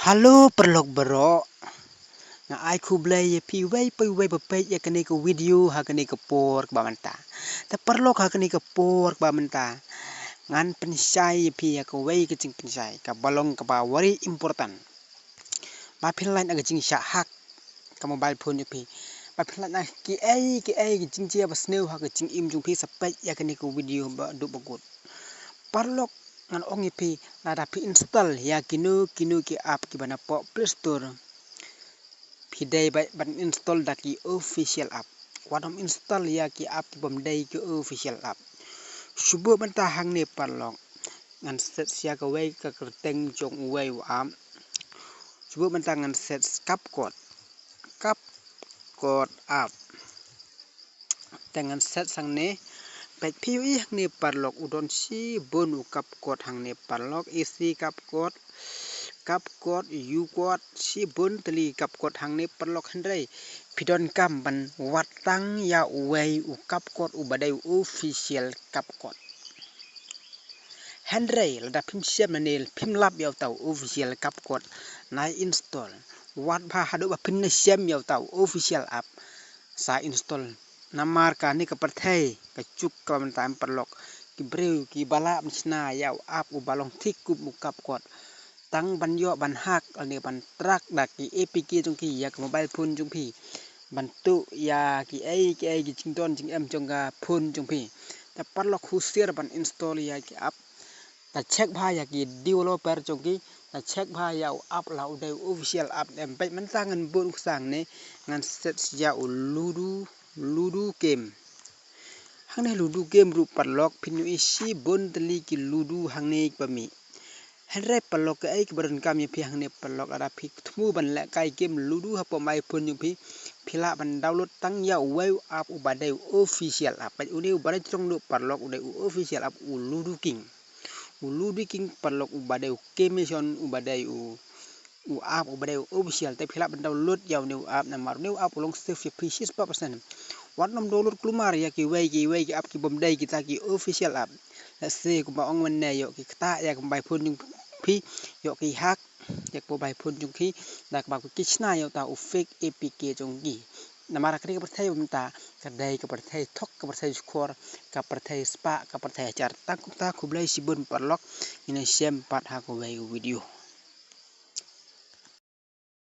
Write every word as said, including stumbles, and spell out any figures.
Hello paralok baroh. Nga ai khublei ïa phi uwei pa uwei ba peit ïa kane ka video ha kane ka por kaba mynta. Te paralok, ha kane ka por kaba mynta ngan pynshai ïa phi ïa kawei ka jingpynshai kaba long kaba very important. Ba phin lait na ka jingshah hack ka mobile phone jong phi, ba phin lait na kiei kiei ki jingjia ba sniew ha ka jingim jong phi, sa peit ïa kane ka video ba haduh ba kut. Paralok, ngan ong ïa phi, lada phi install ïa kino kino ki app kiba na poh Play Store, phi dei ba ban install da ki official app. Wat nym install ïa ki app kibym dei ki official app. Shu buh mynta hangne paralok, ngan search ïa kawei ka kyrteng jong uwei u app. Shu buh mynta ngan search CapCut. CapCut app. Te ngan search hangne. Peit phi ïohi hangne paralok, u don shibun u CapCut hangne paralok, isi CapCut, CapCut, U-Cut, shibun tylli CapCut hangne paralok, hynrei phi donkam ban wad tang ïa uwei u CapCut uba dei u official CapCut. Hynrei lada phim shem nangne, phim lap ïa uta u official CapCut, nai install. Wat bha haduh ba phin shem ïa uta u official app, sa install. Namar kane ka pyrthei ka juk kaba mynta em paralok, ki briew kiba lah ban shna ïa u app uba long thik kum u CapCut, tang ban ïoh ban hack lane ban track da ki A P K jong ki ïa ka mobile phone jong phi, ban tuh ïa kiei kiei ki jingdon jingem jong ka phone jong phi. Te paralok, husiar ban install ïa ki app. Ta check bha ïa ki developer jong ki, ta check bha ïa u app la u dei u official app ne em. Peit mynta ngan bud u ksa hangne, ngan search ïa u Ludo, Ludo game. Hangne Ludo game ruh paralok, phin ïohi shibun tylli ki Ludo hangne kiba mih. Hynrei paralok, kaei kaba donkam ïa phi hangne paralok, lada phi thmu ban lehkai game Ludo hapoh mobile phone jong phi, phi lah ban download tang ïa uwei u app uba dei u official app. Peit une uba dei jrong ruh paralok, u dei u official app, u Ludo King. U Ludo King paralok uba dei u game mission, uba dei u, u app uba dei u official. Te phi lah ban download ïa une u app namar une u app u long safe ïa phi shispah percent. Wat nym download kulmar ïa kiwei kiwei ki app kibym dei kita ki official app. Lehse kumba ong mynne, ïoh ki ktah ïa ka mobile phone jong phi, ïoh ki hack ïa ka mobile phone jong phi, da kaba ki shna ïa uta u fake A P K jong ki. Namar kane ka pyrthei mynta ka dei ka pyrthei thok, ka pyrthei shukor, ka pyrthei spah, ka pyrthei hajar. Tang kumta, khublei shibun paralok, ngin ïashem pat ha kawei u video.